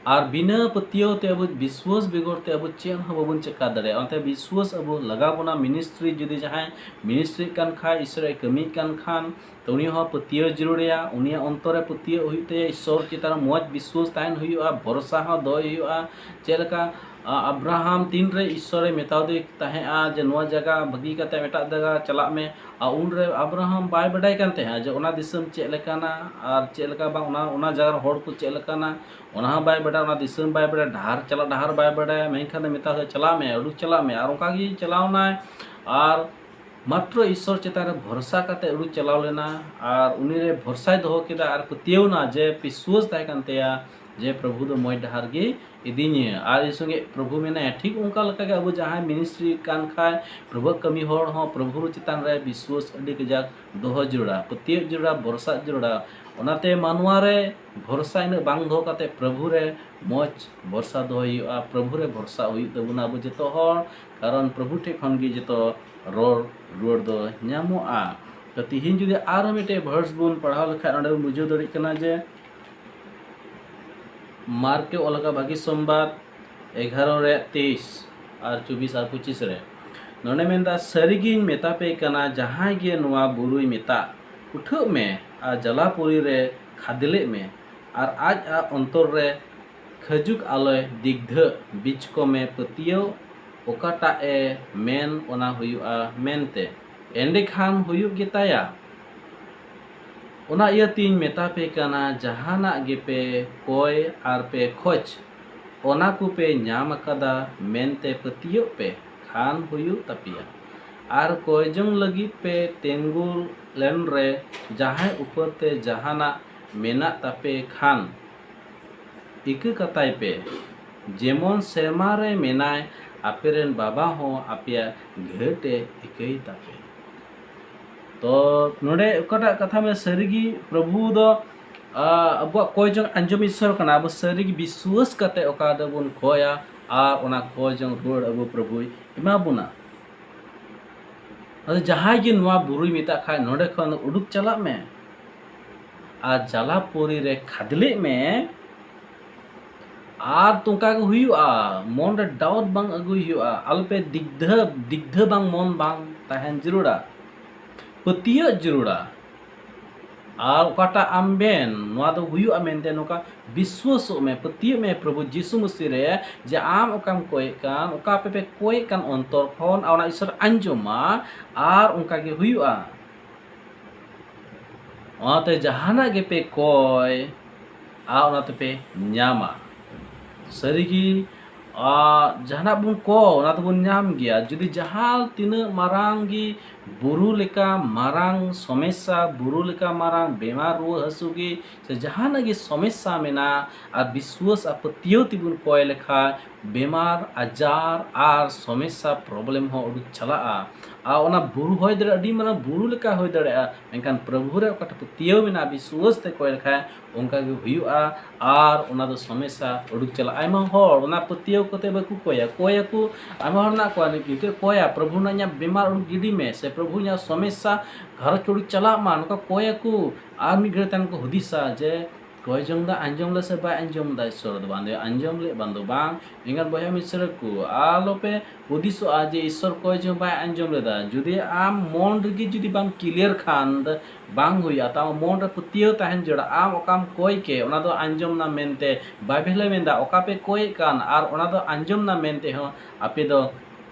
ᱟᱨ ᱵᱤᱱᱟᱹ ᱯᱟᱹᱛᱭᱟᱹᱣ ᱛᱮ, ᱟᱵᱚ ᱵᱤᱥᱣᱟᱥ ᱵᱮᱜᱚᱨ ᱛᱮ ᱟᱵᱚ ᱪᱮᱫ ᱦᱚᱸ ᱵᱟᱵᱚᱱ ᱪᱮᱠᱟ ᱫᱟᱲᱮᱭᱟᱜᱼᱟ᱾ ᱚᱱᱟᱛᱮ ᱵᱤᱥᱣᱟᱥ ᱟᱵᱚ ᱞᱟᱜᱟᱣ ᱵᱚᱱᱟ᱾ ᱢᱤᱱᱤᱥᱴᱨᱤ ᱡᱩᱫᱤ ᱡᱟᱦᱟᱸᱭ ᱢᱤᱱᱤᱥᱴᱨᱤ ᱠᱟᱱ ᱠᱷᱟᱡ, ᱤᱥᱚᱨᱮ ᱠᱟᱹᱢᱤᱭᱮᱫ ᱠᱟᱱ ᱠᱷᱟᱱ, ᱛᱚ ᱩᱱᱤ ᱦᱚᱸ ᱯᱟᱹᱛᱭᱟᱹᱣ ᱡᱟᱹᱨᱩᱲᱮᱭᱟ, ᱩᱱᱤᱭᱟᱜ ᱚᱱᱛᱚᱨ ᱨᱮ ᱯᱟᱹᱛᱭᱟᱹᱣ ᱦᱩᱭᱩᱜ ᱛᱟᱭᱟ, ᱤᱥᱚᱨ ᱪᱮᱛᱟᱱ ᱨᱮ ᱢᱚᱡᱽ ᱵᱤᱥᱣᱟᱥ ᱛᱟᱦᱮᱱ ᱦᱩᱭᱩᱜᱼᱟ, ᱵᱷᱚᱨᱥᱟ ᱦᱚᱸ ᱫᱚᱦᱚᱭ ᱦᱩᱭᱩᱜᱼᱟ᱾ ᱪᱮᱫ ᱞᱮᱠᱟ, ᱟ, ᱟᱵᱨᱟᱦᱟᱢ ᱛᱤᱱᱨᱮ ᱤᱥᱚᱨᱮ ᱢᱮᱛᱟᱣ ᱫᱮ ᱛᱟᱦᱮᱸᱜᱼᱟ ᱡᱮ ᱱᱚᱣᱟ ᱡᱟᱭᱜᱟ ᱵᱟᱹᱜᱤ ᱠᱟᱛᱮ ᱮᱴᱟᱜ ᱡᱟᱭᱜᱟ ᱪᱟᱞᱟᱜ ᱢᱮ, ᱟᱨ ᱩᱱᱨᱮ ᱟᱵᱨᱟᱦᱟᱢ ᱵᱟᱭ ᱵᱟᱰᱟᱭ ᱠᱟᱱ ᱛᱟᱦᱮᱸᱜᱼᱟ ᱡᱮ ᱚᱱᱟ ᱫᱤᱥᱚᱢ ᱪᱮᱫ ᱞᱮᱠᱟᱱᱟ ᱟᱨ ᱪᱮᱫ ᱞᱮᱠᱟ ᱵᱟᱝ, ᱚᱱᱟ, ᱚᱱᱟ ᱡᱟᱭᱜᱟ ᱨᱮ ᱦᱚᱲ ᱠᱚ ᱪᱮᱫ ᱞᱮᱠᱟᱱᱟ, ᱚᱱᱟ ᱦᱚᱸ ᱵᱟᱭ ᱵᱟᱰᱟᱭᱟ, ᱚᱱᱟ ᱫᱤᱥᱚᱢ ᱵᱟᱭ ᱵᱟᱰᱟᱭᱟ, ᱰᱟᱦᱟᱨ ᱪᱟᱞᱟᱜ ᱰᱟᱦᱟᱨ ᱵᱟᱭ ᱵᱟᱰᱟᱭᱟ, ᱢᱮᱱᱠᱷᱟᱱ ᱫᱚ ᱢᱮᱛᱟ ᱫᱮ, "ᱪᱟᱞᱟᱜ ᱢᱮ, ᱩᱰᱩᱠ ᱪᱟᱞᱟᱜ ᱢᱮ", ᱟᱨ ᱚᱱᱠᱟ ᱜᱮ ᱪᱟᱞᱟᱣ ᱮᱱᱟᱭ᱾ ᱟᱨ ᱢᱟᱛᱨᱚ ᱤᱥᱚᱨ ᱪᱮᱛᱟᱱ ᱨᱮ ᱵᱷᱚᱨᱥᱟ ᱠᱟᱛᱮ ᱩᱰᱩᱠ ᱪᱟᱞᱟᱣ ᱞᱮᱱᱟ, ᱟᱨ ᱩᱱᱤ ᱨᱮ ᱵᱷᱚᱨᱥᱟᱭ ᱫᱚᱦᱚ ᱠᱮᱫᱟ ᱟᱨ ᱯᱟᱹᱛᱭᱟᱹᱣ ᱮᱱᱟ ᱡᱮ ᱵᱤᱥᱣᱟᱥ ᱛᱟᱦᱮᱸ ᱠᱟᱱ ᱛᱟᱭᱟ ᱡᱮ ᱯᱨᱚᱵᱷᱩ ᱫᱚ ᱢᱚᱡᱽ ᱰᱟᱦᱟᱨ ᱜᱮ ᱤᱫᱤᱧᱟ᱾ ᱟᱨ ᱤᱧ ᱥᱚᱸᱜᱮ ᱯᱨᱚᱵᱷᱩ ᱢᱮᱱᱟᱭᱟ᱾ ᱴᱷᱤᱠ ᱚᱱᱠᱟ ᱞᱮᱠᱟ ᱜᱮ ᱟᱵᱚ ᱡᱟᱦᱟᱸᱭ ᱢᱤᱱᱤᱥᱴᱨᱤ ᱠᱟᱱ ᱠᱷᱟᱡ, ᱯᱨᱚᱵᱷᱩ ᱠᱟᱹᱢᱤ ᱦᱚᱲ ᱦᱚᱸ ᱯᱨᱚᱵᱷᱩ ᱪᱮᱛᱟᱱ ᱨᱮ ᱵᱤᱥᱣᱟᱥ ᱟᱹᱰᱤ ᱠᱟᱡᱟᱠ ᱫᱚᱦᱚ ᱡᱟᱹᱨᱩᱲᱟ, ᱯᱟᱹᱛᱭᱟᱹᱣ ᱡᱟᱹᱨᱩᱲᱟ, ᱵᱷᱚᱨᱥᱟ ᱡᱟᱹᱨᱩᱲᱟ᱾ ᱚᱱᱟᱛᱮ ᱢᱟᱱᱣᱟ ᱨᱮ ᱵᱷᱚᱨᱥᱟ ᱤᱱᱟᱹᱜ ᱵᱟᱝ ᱫᱚᱦᱚ ᱠᱟᱛᱮ ᱯᱨᱚᱵᱷᱩ ᱨᱮ ᱢᱚᱡᱽ ᱵᱷᱚᱨᱥᱟ ᱫᱚᱦᱚᱭ ᱦᱩᱭᱩᱜᱼᱟ, ᱯᱨᱚᱵᱷᱩ ᱨᱮ ᱵᱷᱚᱨᱥᱟ ᱦᱩᱭᱩᱜ ᱛᱟᱵᱚᱱᱟ ᱟᱵᱚ ᱡᱚᱛᱚ ᱦᱚᱲ, ᱠᱟᱨᱚᱱ ᱯᱨᱚᱵᱷᱩ ᱴᱷᱮᱡ ᱠᱷᱚᱱ ᱜᱮ ᱡᱚᱛᱚ ᱨᱚᱲ ᱨᱩᱣᱟᱹᱲ ᱫᱚ ᱧᱟᱢᱚᱜᱼᱟ᱾ ᱛᱚ ᱛᱤᱦᱤᱧ ᱡᱩᱫᱤ ᱟᱨ ᱢᱤᱫᱴᱮᱡ ᱵᱷᱟᱨᱥ ᱵᱚᱱ ᱯᱟᱲᱦᱟᱣ ᱞᱮᱠᱷᱟᱡ, ᱱᱚᱰᱮ ᱵᱚᱱ ᱵᱩᱡᱷᱟᱹᱣ ᱫᱟᱲᱮᱭᱟᱜ ᱠᱟᱱᱟ ᱡᱮ ᱢᱟᱨᱠᱮ ᱚᱞ ᱟᱠᱟᱫ ᱵᱷᱟᱹᱜᱤ ᱥᱚᱢᱵᱟᱫ ᱮᱜᱟᱨᱚ ᱨᱮ ᱛᱮᱭᱤᱥ ᱟᱨ ᱪᱚᱵᱵᱤᱥ ᱟᱨ ᱯᱚᱸᱪᱤᱥ ᱨᱮ ᱱᱚᱰᱮ ᱢᱮᱱᱫᱟ, "ᱥᱟᱹᱨᱤᱜᱤᱧ ᱢᱮᱛᱟ ᱯᱮ ᱠᱟᱱᱟ, ᱡᱟᱦᱟᱸᱭ ᱜᱮ ᱱᱚᱣᱟ ᱵᱩᱨᱩᱭ ᱢᱮᱛᱟᱜ, 'ᱩᱴᱷᱟᱹᱜ ᱢᱮ ᱟᱨ ᱡᱟᱞᱟᱯᱩᱨᱤ ᱨᱮ ᱠᱷᱟᱫᱽᱞᱮᱜ ᱢᱮ,' ᱟᱨ ᱟᱡ ᱟᱜ ᱚᱱᱛᱚᱨ ᱨᱮ ᱠᱷᱟᱹᱡᱩᱠ ᱟᱞᱚᱭ ᱫᱤᱜᱽᱫᱷᱟᱹᱜ, ᱵᱤᱪᱠᱚᱢᱮ ᱯᱟᱹᱛᱭᱟᱹᱣ, ᱚᱠᱟᱴᱟᱜ ᱮ ᱢᱮᱱ ᱚᱱᱟ ᱦᱩᱭᱩᱜᱼᱟ ᱢᱮᱱᱛᱮ, ᱮᱸᱰᱮᱠᱷᱟᱱ ᱦᱩᱭᱩᱜ ᱜᱮᱛᱟᱭᱟ᱾ ᱚᱱᱟ ᱤᱭᱟᱹᱛᱤᱧ ᱢᱮᱛᱟ ᱯᱮ ᱠᱟᱱᱟ, ᱡᱟᱦᱟᱱᱟᱜ ᱜᱮᱯᱮ ᱠᱚᱭ ᱟᱨ ᱯᱮ ᱠᱷᱚᱡᱽ, ᱚᱱᱟ ᱠᱚᱯᱮ ᱧᱟᱢ ᱟᱠᱟᱫᱟ ᱢᱮᱱᱛᱮ ᱯᱟᱹᱛᱭᱟᱹᱜ ᱯᱮ, ᱠᱷᱟᱱ ᱦᱩᱭᱩᱜ ᱛᱟᱯᱮᱭᱟ᱾ ᱟᱨ ᱠᱚᱭ ᱡᱚᱝ ᱞᱟᱹᱜᱤᱫ ᱯᱮ ᱛᱮᱸᱜᱩ ᱞᱮᱱ ᱨᱮ, ᱡᱟᱦᱟᱸᱭ ᱩᱯᱟᱹᱨ ᱛᱮ ᱡᱟᱦᱟᱱᱟᱜ ᱢᱮᱱᱟᱜ ᱛᱟᱯᱮ ᱠᱷᱟᱱ, ᱤᱠᱟᱹ ᱠᱟᱛᱟᱭ ᱯᱮ, ᱡᱮᱢᱚᱱ ᱥᱮᱨᱢᱟ ᱨᱮ ᱢᱮᱱᱟᱭ, ᱟᱯᱮ ᱨᱮᱱ ᱵᱟᱵᱟ ᱦᱚᱸ ᱟᱯᱮᱭᱟᱜ ᱜᱷᱟᱹᱴ ᱮ ᱤᱠᱟᱹᱭ ᱛᱟᱯᱮ᱾ ᱛᱚ ᱱᱚᱰᱮ ᱚᱠᱟᱴᱟᱜ ᱠᱟᱛᱷᱟ ᱢᱮ, ᱥᱟᱹᱨᱤᱜᱮ ᱯᱨᱚᱵᱷᱩ ᱫᱚ, ᱟ, ᱟᱵᱚᱣᱟᱜ ᱠᱚᱭ ᱡᱚᱝ ᱟᱸᱡᱚᱢ ᱤᱥᱥᱚᱨ ᱠᱟᱱᱟ᱾ ᱟᱵᱚ ᱥᱟᱹᱨᱤᱜᱮ ᱵᱤᱥᱣᱟᱹᱥ ᱠᱟᱛᱮ ᱚᱠᱟ ᱫᱚᱵᱚᱱ ᱠᱚᱭᱟ ᱟᱨ ᱚᱱᱟ ᱠᱚᱭ ᱡᱚᱝ ᱨᱩᱣᱟᱹᱲ ᱟᱵᱚ ᱯᱨᱚᱵᱷᱩᱭ ᱮᱢᱟ ᱵᱚᱱᱟ᱾ ᱟᱫᱚ ᱡᱟᱦᱟᱸᱭ ᱜᱮ ᱱᱚᱣᱟ ᱵᱩᱨᱩᱭ ᱢᱮᱛᱟᱜ ᱠᱷᱟᱡ, ᱱᱚᱰᱮ ᱠᱷᱚᱱ ᱩᱰᱩᱠ ᱪᱟᱞᱟᱜ ᱢᱮ ᱟᱨ ᱡᱟᱞᱟᱯᱩᱨᱤ ᱨᱮ ᱠᱷᱟᱫᱽᱞᱮᱜ ᱢᱮ, ᱟᱨ ᱛᱚ ᱚᱱᱠᱟ ᱜᱮ ᱦᱩᱭᱩᱜᱼᱟ᱾ ᱢᱚᱱ ᱨᱮ ᱰᱟᱣᱩᱴ ᱵᱟᱝ ᱟᱹᱜᱩᱭ ᱦᱩᱭᱩᱜᱼᱟ᱾ ᱟᱞᱚᱯᱮ ᱫᱤᱜᱫᱷᱟᱹ, ᱫᱤᱜᱫᱷᱟᱹ ᱵᱟᱝ, ᱢᱚᱱ ᱵᱟᱝ ᱛᱟᱦᱮᱱ ᱡᱟᱹᱨᱩᱲᱟ, ᱯᱟᱹᱛᱭᱟᱹᱜ ᱡᱟᱹᱨᱩᱲᱟ᱾ ᱟᱨ ᱚᱠᱟᱴᱟᱜ ᱟᱢ ᱵᱮᱱ, ᱱᱚᱣᱟ ᱫᱚ ᱦᱩᱭᱩᱜᱼᱟ ᱢᱮᱱᱛᱮ ᱱᱚᱝᱠᱟ ᱵᱤᱥᱣᱟᱹᱥᱚᱜ ᱢᱮ, ᱯᱟᱹᱛᱭᱟᱹᱜ ᱢᱮ ᱯᱨᱚᱵᱷᱩ ᱡᱤᱥᱩ ᱢᱟᱹᱥᱤ ᱨᱮ, ᱡᱮ ᱟᱢ ᱚᱠᱟᱢ ᱠᱚᱭᱮᱜ ᱠᱟᱱ, ᱚᱠᱟ ᱟᱯᱮ ᱯᱮ ᱠᱚᱭᱮᱜ ᱠᱟᱱ ᱚᱱᱛᱚᱨ ᱠᱷᱚᱱ, ᱟᱨ ᱚᱱᱟ ᱤᱥᱚᱨ ᱟᱸᱡᱚᱢᱟ ᱟᱨ ᱚᱱᱠᱟ ᱜᱮ ᱦᱩᱭᱩᱜᱼᱟ᱾ ᱚᱱᱟᱛᱮ ᱡᱟᱦᱟᱱᱟᱜ ᱜᱮᱯᱮ ᱠᱚᱭ, ᱟᱨ ᱚᱱᱟ ᱛᱮᱯᱮ ᱧᱟᱢᱟ᱾ ᱥᱟᱹᱨᱤᱜᱮ, ᱟᱨ ᱡᱟᱦᱟᱱᱟᱜ ᱵᱚᱱ ᱠᱚᱭ, ᱚᱱᱟ ᱫᱚᱵᱚᱱ ᱧᱟᱢ ᱜᱮᱭᱟ᱾ ᱡᱩᱫᱤ ᱡᱟᱦᱟᱸ ᱛᱤᱱᱟᱹᱜ ᱢᱟᱨᱟᱝ ᱜᱮ ᱵᱩᱨᱩ ᱞᱮᱠᱟ ᱢᱟᱨᱟᱝ ᱥᱚᱢᱚᱥᱥᱟ, ᱵᱩᱨᱩ ᱞᱮᱠᱟ ᱢᱟᱨᱟᱝ ᱵᱮᱢᱟᱨ, ᱨᱩᱣᱟᱹ ᱦᱟᱹᱥᱩ ᱜᱮ, ᱥᱮ ᱡᱟᱦᱟᱱᱟᱜ ᱜᱮ ᱥᱚᱢᱚᱥᱥᱟ ᱢᱮᱱᱟᱜᱼᱟ, ᱟᱨ ᱵᱤᱥᱣᱟᱹᱥ ᱟᱨ ᱯᱟᱹᱛᱭᱟᱹᱣ ᱛᱮᱵᱚᱱ ᱠᱚᱭ ᱞᱮᱠᱷᱟᱡ, ᱵᱮᱢᱟᱨ ᱟᱡᱟᱨ ᱟᱨ ᱥᱚᱢᱚᱥᱥᱟ, ᱯᱨᱚᱵᱞᱮᱢ ᱦᱚᱸ ᱩᱰᱩᱠ ᱪᱟᱞᱟᱜᱼᱟ᱾ ᱟᱨ ᱚᱱᱟ ᱵᱩᱨᱩ ᱦᱩᱭ ᱫᱟᱲᱮᱭᱟᱜᱼᱟ, ᱟᱹᱰᱤ ᱢᱟᱨᱟᱝ ᱵᱩᱨᱩ ᱞᱮᱠᱟ ᱦᱩᱭ ᱫᱟᱲᱮᱭᱟᱜᱼᱟ, ᱢᱮᱱᱠᱷᱟᱱ ᱯᱨᱚᱵᱷᱩ ᱨᱮ ᱚᱠᱟᱴᱟᱜ ᱯᱟᱹᱛᱭᱟᱹᱣ ᱢᱮᱱᱟᱜᱼᱟ, ᱵᱤᱥᱣᱟᱹᱥ ᱛᱮ ᱠᱚᱭ ᱞᱮᱠᱷᱟᱡ, ᱚᱱᱠᱟ ᱜᱮ ᱦᱩᱭᱩᱜᱼᱟ᱾ ᱟᱨ ᱚᱱᱟ ᱫᱚ ᱥᱚᱢᱚᱥᱥᱟ ᱩᱰᱩᱠ ᱪᱟᱞᱟᱜᱼᱟ᱾ ᱟᱭᱢᱟ ᱦᱚᱲ ᱚᱱᱟ ᱯᱟᱹᱛᱭᱟᱹᱣ ᱠᱟᱛᱮ ᱵᱟᱠᱚ ᱠᱚᱭᱟ, ᱠᱚᱭᱟᱠᱚ, ᱟᱭᱢᱟ ᱦᱚᱲ ᱢᱮᱱᱟᱜ ᱠᱚᱣᱟ ᱱᱤᱛ ᱠᱚᱭᱟ, ᱯᱨᱚᱵᱷᱩ, ᱱᱚᱣᱟ ᱤᱧᱟᱹᱜ ᱵᱮᱢᱟᱨ ᱩᱰᱩᱠ ᱜᱤᱰᱤ ᱢᱮ, ᱥᱮ ᱯᱨᱚᱵᱷᱩ, ᱤᱧᱟᱹᱜ ᱥᱚᱢᱚᱥᱥᱟ ᱜᱷᱟᱨᱚᱸᱡᱽ ᱩᱰᱩᱠ ᱪᱟᱞᱟᱜ ᱢᱟ, ᱱᱚᱝᱠᱟ ᱠᱚᱭᱟᱠᱚ᱾ ᱟᱨ ᱢᱤᱫ ᱜᱷᱟᱹᱲᱤᱡ ᱛᱟᱭᱱᱚᱢ ᱠᱚ ᱦᱩᱫᱤᱥᱟ ᱡᱮ ᱠᱚᱭ ᱡᱚᱝ ᱫᱚ ᱟᱸᱡᱚᱢ ᱞᱮ ᱥᱮ ᱵᱟᱭ ᱟᱸᱡᱚᱢ ᱮᱫᱟ, ᱤᱥᱥᱚᱨ ᱫᱚ ᱵᱟᱝ ᱫᱚ ᱟᱸᱡᱚᱢ ᱞᱮ ᱵᱟᱝ ᱫᱚ ᱵᱟᱝ᱾ ᱮᱸᱜᱟᱛ ᱵᱚᱭᱦᱟ ᱢᱤᱥᱨᱟ ᱠᱚ, ᱟᱞᱚᱯᱮ ᱦᱩᱫᱤᱥᱚᱜᱼᱟ ᱡᱮ ᱤᱥᱥᱚᱨ ᱠᱚᱭ ᱡᱚᱝ ᱵᱟᱭ ᱟᱸᱡᱚᱢ ᱞᱮᱫᱟ᱾ ᱡᱩᱫᱤ ᱟᱢ ᱢᱚᱱ ᱨᱮᱜᱮ ᱡᱩᱫᱤ ᱵᱟᱢ ᱠᱞᱤᱭᱟᱨ ᱠᱷᱟᱱ ᱫᱚ ᱵᱟᱝ ᱦᱩᱭᱩᱜᱼᱟ᱾ ᱛᱟᱢ ᱢᱚᱱ ᱨᱮ ᱯᱟᱹᱛᱭᱟᱹᱣ ᱛᱟᱦᱮᱱ ᱡᱟᱹᱨᱩᱲᱟ, ᱟᱢ ᱚᱠᱟᱢ ᱠᱚᱭ ᱠᱮ ᱚᱱᱟ ᱫᱚ ᱟᱸᱡᱚᱢ ᱱᱟ ᱢᱮᱱᱛᱮ᱾ ᱵᱟᱭᱵᱮᱞᱮ ᱢᱮᱱᱫᱟ, ᱚᱠᱟ ᱯᱮ ᱠᱚᱭᱮᱫ ᱠᱟᱱ ᱟᱨ ᱚᱱᱟ ᱫᱚ ᱟᱸᱡᱚᱢ ᱱᱟ ᱢᱮᱱᱛᱮ ᱦᱚᱸ ᱟᱯᱮ ᱫᱚ,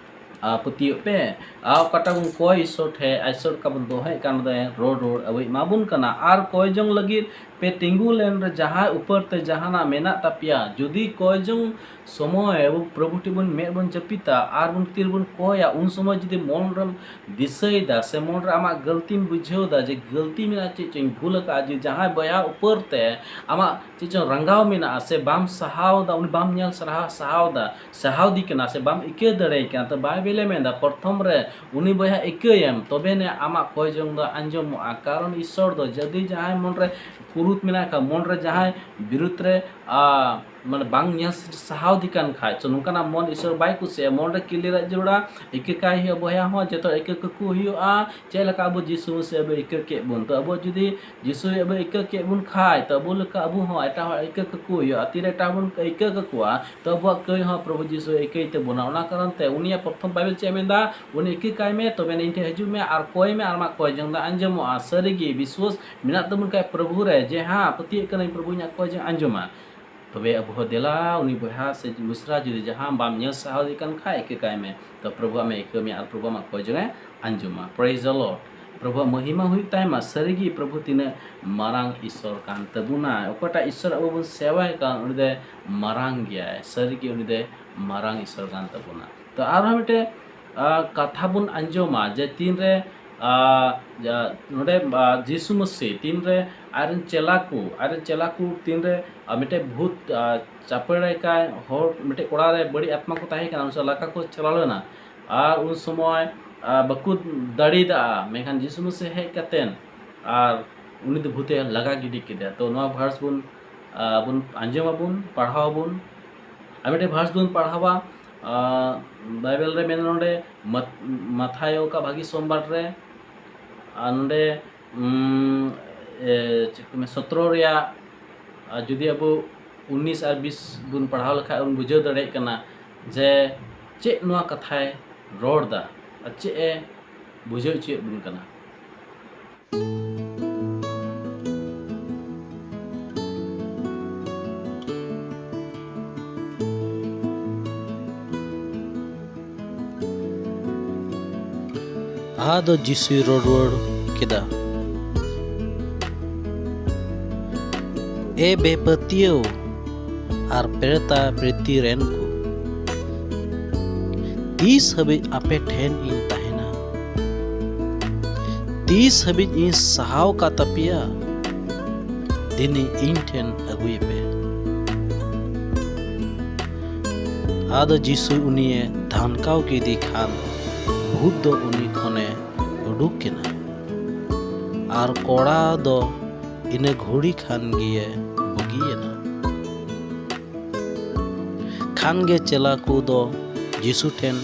ᱟ, ᱯᱟᱹᱛᱭᱟᱹᱜ ᱯᱮ᱾ ᱟᱨ ᱚᱠᱟᱴᱟᱜ ᱵᱚᱱ ᱠᱚᱭ ᱤᱥᱥᱚᱨ ᱴᱷᱮᱡ, ᱤᱥᱥᱚᱨ ᱚᱠᱟ ᱵᱚᱱ ᱫᱚᱦᱚᱭᱮᱫ ᱠᱟᱱ ᱫᱚ ᱨᱚᱲ ᱨᱚᱲ ᱟᱹᱣᱟᱹᱭ ᱮᱢᱟ ᱵᱚᱱ ᱠᱟᱱᱟ᱾ ᱟᱨ ᱠᱚᱭ ᱡᱚᱝ ᱞᱟᱹᱜᱤᱫ ᱛᱤᱸᱜᱩ ᱞᱮᱱ ᱨᱮ ᱡᱟᱦᱟᱸᱭ ᱩᱯᱟᱹᱨ ᱛᱮ ᱡᱟᱦᱟᱱᱟᱜ ᱢᱮᱱᱟᱜ ᱛᱟᱯᱮᱭᱟ, ᱡᱩᱫᱤ ᱠᱚᱭ ᱡᱚᱝ ᱥᱚᱢᱚᱭ ᱟᱵᱚ ᱯᱨᱚᱵᱷᱩ ᱴᱷᱮᱱ ᱵᱚᱱ ᱢᱮᱫ ᱵᱚᱱ ᱡᱟᱹᱯᱤᱫᱟ ᱟᱨ ᱵᱚᱱ ᱛᱤ ᱨᱮᱵᱚᱱ ᱠᱚᱭᱟ, ᱩᱱ ᱥᱚᱢᱚᱭ ᱡᱩᱫᱤ ᱢᱚᱱ ᱨᱮᱢ ᱫᱤᱥᱟᱹᱭᱮᱫᱟ ᱥᱮ ᱢᱚᱱ ᱨᱮ ᱟᱢᱟᱜ ᱜᱟᱹᱞᱛᱤᱢ ᱵᱩᱡᱷᱟᱹᱣ ᱮᱫᱟ ᱡᱮ ᱜᱟᱹᱞᱛᱤ ᱢᱮᱱᱟᱜᱼᱟ, ᱪᱮᱫ ᱪᱚᱧ ᱵᱷᱩᱞ ᱟᱠᱟᱫᱼᱟ, ᱡᱮ ᱡᱟᱦᱟᱸᱭ ᱵᱚᱭᱦᱟ ᱩᱯᱟᱹᱨ ᱛᱮ ᱟᱢᱟᱜ ᱪᱮᱫ ᱪᱚᱝ ᱨᱟᱸᱜᱟᱣ ᱢᱮᱱᱟᱜᱼᱟ ᱥᱮ ᱵᱟᱢ ᱥᱟᱦᱟᱣ ᱮᱫᱟ, ᱩᱱᱤ ᱵᱟᱢ ᱧᱮᱞ ᱥᱟᱦᱟᱣ ᱥᱟᱦᱟᱣ ᱮᱫᱟ, ᱥᱟᱦᱟᱣ ᱫᱤ ᱠᱟᱱᱟ ᱥᱮ ᱵᱟᱢ ᱤᱠᱟᱹ ᱫᱟᱲᱮᱭᱟᱭ ᱠᱟᱱᱟ, ᱛᱚ ᱵᱟᱭᱵᱮᱞᱮ ᱢᱮᱱᱫᱟ ᱯᱨᱚᱛᱷᱚᱢ ᱨᱮ ᱩᱱᱤ ᱵᱚᱭᱦᱟ ᱤᱠᱟᱹᱭᱮᱢ, ᱛᱚᱵᱮ ᱱᱮ ᱟᱢᱟᱜ ᱠᱚᱭ ᱡᱚᱝ ᱫᱚ ᱟᱸᱡᱚᱢᱚᱜᱼᱟ᱾ ᱠᱟᱨᱚᱱ ᱤᱥᱥᱚᱨ ᱫᱚ ᱡᱩᱫᱤ ᱡᱟᱦᱟᱸᱭ ᱢᱚᱱ ᱨᱮ ᱠᱩᱨᱩᱛ ᱢᱮᱱᱟᱜ ᱠᱷᱟᱱ, ᱢᱚᱱ ᱨᱮ ᱡᱟᱦᱟᱸᱭ ᱵᱤᱨᱩᱫᱽ ᱨᱮ ᱟ, ᱢᱟᱱᱮ ᱵᱟᱝ ᱧᱮᱞ ᱥᱟᱦᱟᱣ ᱫᱤ ᱠᱟᱱ ᱠᱷᱟᱡ, ᱛᱚ ᱱᱚᱝᱠᱟᱱᱟᱜ ᱢᱚᱱ ᱤᱥᱥᱚᱨ ᱵᱟᱭ ᱠᱩᱥᱤᱭᱟᱜᱼᱟ᱾ ᱢᱚᱱ ᱨᱮ ᱠᱤᱞᱤᱭᱟᱨ ᱡᱟᱹᱨᱩᱲᱟ, ᱤᱠᱟᱹ ᱠᱟᱭ ᱦᱩᱭᱩᱜᱼᱟ ᱵᱚᱭᱦᱟ ᱦᱚᱸ, ᱡᱚᱛᱚ ᱤᱠᱟᱹ ᱠᱟᱠᱚ ᱦᱩᱭᱩᱜᱼᱟ᱾ ᱪᱮᱫ ᱞᱮᱠᱟ ᱟᱵᱚ ᱡᱤᱥᱩ ᱢᱟᱹᱥᱤ ᱟᱵᱚ ᱤᱠᱟᱹ ᱠᱮᱫ ᱵᱚᱱ, ᱛᱚ ᱟᱵᱚ ᱡᱩᱫᱤ ᱡᱤᱥᱩ ᱟᱵᱚ ᱤᱠᱟᱹ ᱠᱮᱫ ᱵᱚᱱ ᱠᱷᱟᱡ, ᱛᱚ ᱟᱵᱚ ᱞᱮᱠᱟ ᱟᱵᱚ ᱦᱚᱸ ᱮᱴᱟᱜ ᱦᱚᱲ ᱤᱠᱟᱹ ᱠᱟᱠᱚ ᱦᱩᱭᱩᱜᱼᱟ᱾ ᱛᱤᱨᱮ ᱮᱴᱟᱜ ᱦᱚᱲ ᱵᱚᱱ ᱤᱠᱟᱹ ᱠᱟᱠᱚᱣᱟ, ᱛᱚ ᱟᱵᱚᱣᱟᱜ ᱠᱟᱹᱭ ᱦᱚᱸ ᱯᱨᱚᱵᱷᱩ ᱡᱤᱥᱩ ᱤᱠᱟᱹᱭ ᱛᱟᱵᱚᱱᱟ᱾ ᱚᱱᱟ ᱠᱟᱨᱚᱱ ᱛᱮ ᱩᱱᱤᱭᱟᱜ ᱯᱨᱚᱛᱷᱚᱢ ᱵᱟᱭᱵᱮᱞ ᱪᱮᱫ ᱮ ᱢᱮᱱᱫᱟ? ᱩᱱᱤ ᱤᱠᱟᱹ ᱠᱟᱭ ᱢᱮ, ᱛᱚᱵᱮ ᱤᱧ ᱴᱷᱮᱱ ᱦᱤᱡᱩᱜ ᱢᱮ ᱟᱨ ᱠᱚᱭ ᱢᱮ, ᱟᱨ ᱟᱢᱟᱜ ᱠᱚᱭ ᱡᱚᱝ ᱫᱚ ᱟᱸᱡᱚᱢᱚᱜᱼᱟ᱾ ᱥᱟᱹᱨᱤᱜᱮ ᱵᱤᱥᱣᱟᱥ ᱢᱮᱱᱟᱜ ᱛᱟᱵᱚᱱ ᱠᱷᱟᱡ ᱯᱨᱚᱵᱷᱩ ᱨᱮ, ᱡᱮ ᱦᱮᱸ, ᱯᱟᱹᱛᱭᱟᱹᱜ ᱠᱟᱹᱱᱟᱹᱧ ᱯᱨᱚᱵᱷᱩ ᱤᱧᱟᱹᱜ ᱠᱚᱭ ᱡᱚᱝ ᱟᱸᱡᱚᱢᱟ, ᱛᱚᱵᱮ ᱟᱵᱚ ᱦᱚᱸ ᱫᱮᱞᱟ ᱩᱱᱤ ᱵᱚᱭᱦᱟ ᱥᱮ ᱢᱤᱥᱨᱟ ᱡᱩᱫᱤ ᱡᱟᱦᱟᱸ ᱵᱟᱢ ᱧᱮᱞ ᱥᱟᱦᱟᱣ ᱫᱟᱲᱮᱭᱟᱜ ᱠᱟᱱ ᱠᱷᱟᱡ, ᱤᱠᱟᱹ ᱠᱟᱭ ᱢᱮ, ᱛᱚ ᱯᱨᱚᱵᱷᱩ ᱟᱢᱮ ᱤᱠᱟᱹ ᱢᱮᱭᱟ ᱟᱨ ᱯᱨᱚᱵᱷᱩ ᱟᱢᱟᱜ ᱠᱚᱭ ᱡᱚᱝ ᱮ ᱟᱸᱡᱚᱢᱟ᱾ Praise the Lord᱾ ᱯᱨᱚᱵᱷᱩᱣᱟᱜ ᱢᱚᱦᱤᱢᱟ ᱦᱩᱭᱩᱜ ᱛᱟᱭᱢᱟ᱾ ᱥᱟᱹᱨᱤᱜᱮ ᱯᱨᱚᱵᱷᱩ ᱛᱤᱱᱟᱹᱜ ᱢᱟᱨᱟᱝ ᱤᱥᱥᱚᱨ ᱠᱟᱱ ᱛᱟᱵᱚᱱᱟᱭ᱾ ᱚᱠᱟᱴᱟᱜ ᱤᱥᱥᱚᱨ ᱟᱵᱚ ᱵᱚᱱ ᱥᱮᱣᱟᱭ ᱠᱟᱱ, ᱩᱱᱤ ᱫᱚ ᱢᱟᱨᱟᱝ ᱜᱮᱭᱟᱭ, ᱥᱟᱹᱨᱤᱜᱮ ᱩᱱᱤ ᱫᱚ ᱢᱟᱨᱟᱝ ᱤᱥᱥᱚᱨ ᱠᱟᱱ ᱛᱟᱵᱚᱱᱟ᱾ ᱛᱚ ᱟᱨᱦᱚᱸ ᱢᱤᱫᱴᱮᱡ ᱟ, ᱠᱟᱛᱷᱟ ᱵᱚᱱ ᱟᱸᱡᱚᱢᱟ ᱡᱮ ᱛᱤᱱᱨᱮ ᱟ, ᱡᱟ-, ᱱᱚᱰᱮ ᱟ, ᱡᱤᱥᱩ ᱢᱟᱹᱥᱤ ᱛᱤᱱᱨᱮ ᱟᱡᱨᱮᱱ ᱪᱮᱞᱟ ᱠᱚ, ᱟᱡᱨᱮᱱ ᱪᱮᱞᱟ ᱠᱚ ᱛᱤᱱᱨᱮ ᱟ, ᱢᱤᱫᱴᱮᱡ ᱵᱷᱩᱛ ᱟ, ᱪᱟᱯᱮᱲᱟᱭ ᱠᱟᱭ ᱦᱚᱲ, ᱢᱤᱫᱴᱮᱡ ᱠᱚᱲᱟ ᱨᱮ ᱵᱟᱹᱲᱤᱡ ᱟᱛᱢᱟ ᱠᱚ ᱛᱟᱦᱮᱸ ᱠᱟᱱᱟ, ᱩᱱᱤ ᱥᱟᱶ ᱞᱟᱠᱟ ᱠᱚ ᱪᱟᱞᱟᱣ ᱞᱮᱱᱟ ᱟᱨ ᱩᱱ ᱥᱚᱢᱚᱭ ᱟ, ᱵᱟᱠᱚ ᱫᱟᱲᱮᱭᱟᱫᱟ᱾ ᱢᱮᱱᱠᱷᱟᱱ ᱡᱤᱥᱩ ᱢᱟᱹᱥᱤ ᱦᱮᱡ ᱠᱟᱛᱮᱱ ᱟᱨ ᱩᱱᱤ ᱫᱚ ᱵᱷᱩᱛᱮ ᱞᱟᱜᱟ ᱜᱤᱰᱤ ᱠᱮᱫᱮᱭᱟ᱾ ᱛᱚ ᱱᱚᱣᱟ ᱵᱷᱟᱨᱥ ᱵᱚᱱ ᱟ, ᱵᱚᱱ ᱟᱸᱡᱚᱢ ᱟᱵᱚᱱ, ᱯᱟᱲᱦᱟᱣ ᱟᱵᱚᱱ᱾ ᱟᱨ ᱢᱤᱫᱴᱮᱡ ᱵᱷᱟᱨᱥ ᱵᱚᱱ ᱯᱟᱲᱦᱟᱣᱟ, ᱟ, ᱵᱟᱭᱵᱮᱞ ᱨᱮ ᱢᱮᱱᱟᱜᱼᱟ ᱱᱚᱰᱮ ᱢᱟᱛ-, ᱢᱟᱛᱷᱟᱭᱚ ᱚᱠᱟ ᱵᱷᱟᱹᱜᱤ ᱥᱳᱢᱵᱟᱨ ᱨᱮ, ᱟᱨ ᱱᱚᱰᱮ ᱩᱢ, ᱮ, ᱪᱮᱫ ᱠᱚ ᱢᱮᱱᱟ, ᱥᱚᱛᱨᱚ ᱨᱮᱭᱟᱜ, ᱟᱨ ᱡᱩᱫᱤ ᱟᱵᱚ ᱩᱱᱤᱥ ᱟᱨ ᱵᱤᱥ ᱵᱚᱱ ᱯᱟᱲᱦᱟᱣ ᱞᱮᱠᱷᱟᱡ ᱵᱚᱱ ᱵᱩᱡᱷᱟᱹᱣ ᱫᱟᱲᱮᱭᱟᱜ ᱠᱟᱱᱟ ᱡᱮ ᱪᱮᱫ ᱱᱚᱣᱟ ᱠᱟᱛᱷᱟᱭ ᱨᱚᱲ ᱮᱫᱟ ᱟᱨ ᱪᱮᱫ ᱮ ᱵᱩᱡᱷᱟᱹᱣ ᱦᱚᱪᱚᱭᱮᱫ ᱵᱚᱱ ᱠᱟᱱᱟ᱾ ᱟᱫᱚ ᱡᱤᱥᱩᱭ ᱨᱚᱲ ᱨᱩᱣᱟᱹᱲ ᱠᱮᱫᱟ, ᱮ ᱵᱮᱯᱟᱹᱛᱭᱟᱹᱣ ᱟᱨ ᱯᱨᱮᱛᱟ ᱯᱨᱤᱛᱤ ᱨᱮᱱ ᱠᱚ, ᱛᱤᱥ ᱦᱟᱹᱵᱤᱡ ᱟᱯᱮ ᱴᱷᱮᱱ ᱤᱧ ᱛᱟᱦᱮᱱᱟ? ᱛᱤᱥ ᱦᱟᱹᱵᱤᱡ ᱤᱧ ᱥᱟᱦᱟᱣ ᱠᱟ ᱛᱟᱯᱮᱭᱟ? ᱫᱤᱱᱤ ᱤᱧ ᱴᱷᱮᱱ ᱟᱹᱜᱩᱭᱮᱯᱮ᱾ ᱟᱫᱚ ᱡᱤᱥᱩ ᱩᱱᱤᱭᱮ ᱫᱷᱟᱱᱠᱟᱣ ᱠᱮᱫᱮ ᱠᱷᱟᱱ, ᱵᱷᱩᱛ ᱫᱚ ᱩᱱᱤ ᱠᱷᱚᱱᱮ ᱩᱰᱩᱠ ᱮᱱᱟ᱾ ᱟᱨ ᱠᱚᱲᱟ ᱫᱚ ᱤᱱᱟᱹ ᱜᱷᱩᱲᱤ ᱠᱷᱟᱱ ᱜᱮᱭᱮ ᱵᱩᱜᱤᱭᱮᱱᱟ᱾ ᱠᱷᱟᱱ ᱜᱮ ᱪᱮᱞᱟ ᱠᱚ ᱫᱚ ᱡᱤᱥᱩ ᱴᱷᱮᱱ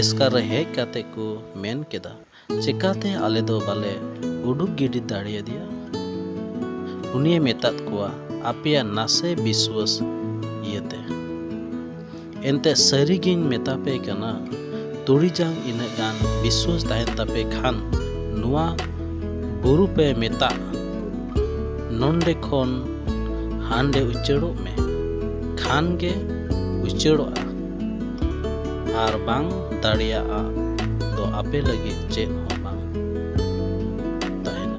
ᱮᱥᱠᱟᱨ ᱨᱮ ᱦᱮᱡ ᱠᱟᱛᱮ ᱠᱚ ᱢᱮᱱ ᱠᱮᱫᱟ, "ᱪᱮᱠᱟᱛᱮ ᱟᱞᱮ ᱫᱚ ᱵᱟᱞᱮ ᱩᱰᱩᱠ ᱜᱤᱰᱤ ᱫᱟᱲᱮᱭᱟᱫᱮᱭᱟ?" ᱩᱱᱤᱭᱮ ᱢᱮᱛᱟᱫ ᱠᱚᱣᱟ, "ᱟᱯᱮᱭᱟᱜ ᱱᱟᱥᱮ ᱵᱤᱥᱣᱟᱹᱥ ᱤᱭᱟᱹᱛᱮ᱾ ᱮᱱᱛᱮ ᱥᱟᱹᱨᱤᱜᱤᱧ ᱢᱮᱛᱟ ᱯᱮ ᱠᱟᱱᱟ, ᱛᱩᱲᱤ ᱡᱟᱝ ᱤᱱᱟᱹᱜ ᱜᱟᱱ ᱵᱤᱥᱣᱟᱹᱥ ᱛᱟᱦᱮᱱ ᱛᱟᱯᱮ ᱠᱷᱟᱱ, ᱱᱚᱣᱟ ᱵᱩᱨᱩ ᱯᱮ ᱢᱮᱛᱟᱜ, 'ᱱᱚᱱᱰᱮ ᱠᱷᱚᱱ ᱦᱟᱱᱰᱮ ᱩᱪᱟᱹᱲᱚᱜ ᱢᱮ,' ᱠᱷᱟᱱ ᱜᱮ ᱩᱪᱟᱹᱲᱚᱜᱼᱟ, ᱟᱨ ᱵᱟᱝ ᱫᱟᱲᱮᱭᱟᱜᱼᱟ ᱫᱚ ᱟᱯᱮ ᱞᱟᱹᱜᱤᱫ ᱪᱮᱫ ᱦᱚᱸ ᱵᱟᱝ ᱛᱟᱦᱮᱱᱟ᱾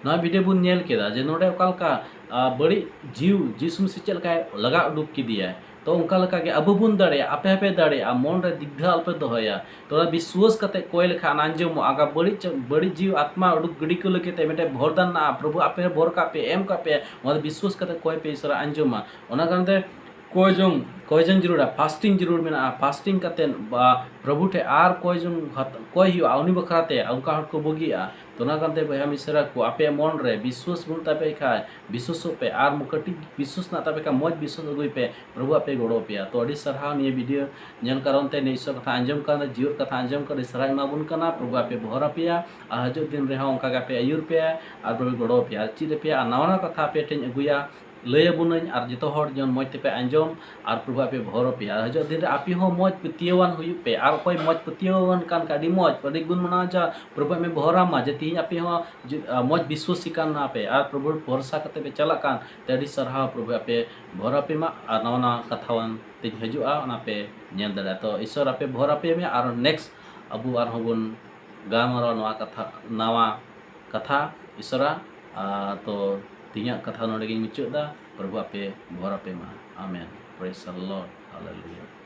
ᱱᱚᱣᱟ ᱵᱷᱤᱰᱤᱭᱳ ᱵᱚᱱ ᱧᱮᱞ ᱠᱮᱫᱟ ᱡᱮ ᱱᱚᱰᱮ ᱚᱠᱟ ᱞᱮᱠᱟ, ᱟ, ᱵᱟᱹᱲᱤᱡ ᱡᱤᱣ ᱡᱤᱥᱩ ᱢᱟᱹᱥᱤ ᱪᱮᱫ ᱞᱮᱠᱟᱭ ᱞᱟᱜᱟ ᱩᱰᱩᱠ ᱠᱮᱫᱮᱭᱟᱭ᱾ ᱛᱚ ᱚᱱᱠᱟ ᱞᱮᱠᱟ ᱜᱮ ᱟᱵᱚ ᱵᱚᱱ ᱫᱟᱲᱮᱭᱟᱜᱼᱟ, ᱟᱯᱮ ᱦᱚᱸᱯᱮ ᱫᱟᱲᱮᱭᱟᱜᱼᱟ, ᱢᱚᱱ ᱨᱮ ᱫᱤᱜᱽᱫᱷᱟ ᱟᱞᱚᱯᱮ ᱫᱚᱦᱚᱭᱟ᱾ ᱛᱚ ᱚᱱᱟ ᱵᱤᱥᱣᱟᱥ ᱠᱟᱛᱮ ᱠᱚᱭ ᱞᱮᱠᱷᱟᱱ ᱟᱸᱡᱚᱢᱚᱜᱼᱟ᱾ ᱟᱜᱟ ᱵᱟᱹᱲᱤᱡ ᱪᱮ-, ᱵᱟᱹᱲᱤᱡ ᱡᱤᱣ ᱟᱛᱢᱟ ᱩᱰᱩᱠ ᱜᱤᱰᱤ ᱠᱚ ᱞᱟᱹᱜᱤᱫ ᱛᱮ ᱢᱤᱫᱴᱮᱱ ᱵᱷᱚᱨᱫᱟᱱ ᱢᱮᱱᱟᱜᱼᱟ, ᱯᱨᱚᱵᱷᱩ ᱟᱯᱮ ᱦᱚᱸ ᱵᱷᱚᱨ ᱠᱟᱜ ᱯᱮ, ᱮᱢ ᱠᱟᱜ ᱯᱮ, ᱚᱱᱟ ᱫᱚ ᱵᱤᱥᱣᱟᱥ ᱠᱟᱛᱮ ᱠᱚᱭ ᱯᱮ, ᱤᱥᱚᱨᱟ ᱟᱸᱡᱚᱢᱟ᱾ ᱚᱱᱟ ᱠᱟᱨᱚᱱ ᱛᱮ ᱠᱚᱭ ᱡᱚᱝ, ᱠᱚᱭ ᱡᱚᱝ ᱡᱟᱹᱨᱩᱲᱟ, ᱯᱷᱟᱥᱴᱤᱝ ᱡᱟᱹᱨᱩᱲ ᱢᱮᱱᱟᱜᱼᱟ᱾ ᱯᱷᱟᱥᱴᱤᱝ ᱠᱟᱛᱮ ᱵᱟ ᱯᱨᱚᱵᱷᱩ ᱴᱷᱮᱱ ᱟᱨ ᱠᱚᱭ ᱡᱚᱝ ᱦᱟᱛ-, ᱠᱚᱭ ᱦᱩᱭᱩᱜᱼᱟ, ᱩᱱᱤ ᱵᱟᱠᱷᱨᱟ ᱛᱮ ᱚᱱᱠᱟ ᱦᱚᱲ ᱠᱚ ᱵᱟᱹᱜᱤᱜᱼᱟ᱾ ᱛᱚ ᱚᱱᱟ ᱠᱟᱨᱚᱱ ᱛᱮ ᱵᱚᱭᱦᱟ ᱢᱤᱥᱨᱟ ᱠᱚ, ᱟᱯᱮᱭᱟᱜ ᱢᱚᱱ ᱨᱮ ᱵᱤᱥᱣᱟᱥ ᱵᱟᱹᱱᱩᱜ ᱛᱟᱯᱮ ᱠᱷᱟᱡ, ᱵᱤᱥᱣᱟᱥᱚᱜ ᱯᱮ, ᱟᱨ ᱠᱟᱹᱴᱤᱡ ᱵᱤᱥᱣᱟᱥ ᱢᱮᱱᱟᱜ ᱛᱟᱯᱮ ᱠᱷᱟᱡ, ᱢᱚᱡᱽ ᱵᱤᱥᱣᱟᱥ ᱟᱹᱜᱩᱭ ᱯᱮ, ᱯᱨᱚᱵᱷᱩ ᱟᱯᱮ ᱜᱚᱲᱚ ᱯᱮᱭᱟ᱾ ᱛᱚ ᱟᱹᱰᱤ ᱥᱟᱨᱦᱟᱣ ᱱᱤᱭᱟᱹ ᱵᱷᱤᱰᱤᱭᱳ ᱧᱮᱞ ᱠᱟᱨᱚᱱ ᱛᱮ, ᱱᱤᱭᱟᱹ ᱤᱥᱚᱨ ᱠᱟᱛᱷᱟ ᱟᱸᱡᱚᱢ ᱠᱟᱨᱚᱱ ᱛᱮ, ᱡᱤᱭᱟᱹᱲ ᱠᱟᱛᱷᱟ ᱟᱸᱡᱚᱢ ᱠᱟᱨᱚᱱ ᱛᱮ ᱥᱟᱨᱦᱟᱣ ᱮᱢᱟ ᱵᱚᱱ ᱠᱟᱱᱟ᱾ ᱯᱨᱚᱵᱷᱩ ᱟᱯᱮ ᱵᱚᱦᱚᱨ ᱟᱯᱮᱭᱟ, ᱟᱨ ᱦᱤᱡᱩᱜ ᱫᱤᱱ ᱨᱮᱦᱚᱸ ᱚᱱᱠᱟ ᱜᱮ ᱟᱯᱮ ᱟᱹᱭᱩᱨ ᱯᱮᱭᱟ, ᱟᱨ ᱯᱨᱚᱵᱷᱩ ᱜᱚᱲᱚ ᱯᱮᱭᱟ, ᱟᱨ ᱪᱮᱫ ᱟᱯᱮᱭᱟ, ᱟᱨ ᱱᱟᱣᱟ ᱱᱟᱣᱟ ᱠᱟᱛᱷᱟ ᱟᱯᱮ ᱴᱷᱮᱱ ᱟᱹᱜᱩᱭᱟ, ᱞᱟᱹᱭ ᱟᱵᱚᱱᱟᱹᱧ, ᱟᱨ ᱡᱚᱛᱚ ᱦᱚᱲ ᱡᱮᱢᱚᱱ ᱢᱚᱡᱽ ᱛᱮᱯᱮ ᱟᱸᱡᱚᱢ, ᱟᱨ ᱯᱨᱚᱵᱷᱩ ᱟᱯᱮ ᱵᱚᱦᱚᱨ ᱟᱯᱮᱭᱟ᱾ ᱟᱨ ᱦᱤᱡᱩᱜ ᱫᱤᱱ ᱨᱮ ᱟᱯᱮ ᱦᱚᱸ ᱢᱚᱡᱽ ᱯᱟᱹᱛᱭᱟᱹᱣᱟᱱ ᱦᱩᱭᱩᱜ ᱯᱮ, ᱟᱨ ᱚᱠᱚᱭ ᱢᱚᱡᱽ ᱯᱟᱹᱛᱭᱟᱹᱣᱟᱱ ᱠᱟᱱ ᱠᱷᱟᱡ ᱟᱹᱰᱤ ᱢᱚᱡᱽ, ᱟᱹᱰᱤ ᱜᱩᱱ ᱢᱟᱱᱟᱣ ᱡᱟ ᱯᱨᱚᱵᱷᱩ ᱟᱢᱮ ᱵᱚᱦᱚᱨ ᱟᱢᱟ, ᱡᱮ ᱛᱤᱦᱤᱧ ᱟᱯᱮ ᱦᱚᱸ ᱡᱩ-, ᱟ, ᱢᱚᱡᱽ ᱵᱤᱥᱣᱟᱥᱤ ᱠᱟᱱᱟ ᱯᱮ ᱟᱨ ᱯᱨᱚᱵᱷᱩ ᱵᱷᱚᱨᱥᱟ ᱠᱟᱛᱮ ᱯᱮ ᱪᱟᱞᱟᱜ ᱠᱟᱱ ᱛᱮ ᱟᱹᱰᱤ ᱥᱟᱨᱦᱟᱣ᱾ ᱯᱨᱚᱵᱷᱩ ᱟᱯᱮ ᱵᱷᱚᱨ ᱟᱯᱮ ᱢᱟ, ᱟᱨ ᱱᱟᱣᱟ ᱱᱟᱣᱟ ᱠᱟᱛᱷᱟᱣᱟᱱ ᱛᱤᱧ ᱦᱤᱡᱩᱜᱼᱟ, ᱚᱱᱟ ᱯᱮ ᱧᱮᱞ ᱫᱟᱲᱮᱭᱟᱜᱼᱟ᱾ ᱛᱚ ᱤᱥᱚᱨ ᱟᱯᱮ ᱵᱷᱚᱨ ᱟᱯᱮ ᱢᱮ, ᱟᱨ next ᱟᱵᱚ ᱟᱨᱦᱚᱸ ᱵᱚᱱ ᱜᱟᱞᱢᱟᱨᱟᱣᱟ ᱱᱚᱣᱟ ᱠᱟᱛᱷᱟ, ᱱᱟᱣᱟ ᱠᱟᱛᱷᱟ ᱤᱥᱚᱨᱟ᱾ ᱟ, ᱛᱚ ᱛᱮᱦᱮᱧᱟᱜ ᱠᱟᱛᱷᱟ ᱱᱚᱰᱮ ᱜᱤᱧ ᱢᱩᱪᱟᱹᱫ ᱮᱫᱟ᱾ ᱯᱨᱚᱵᱷᱩ ᱟᱯᱮ ᱵᱷᱚᱨ ᱟᱯᱮ ᱢᱟ᱾ ᱟᱢᱮᱱ᱾ Praise the Lord. Hallelujah.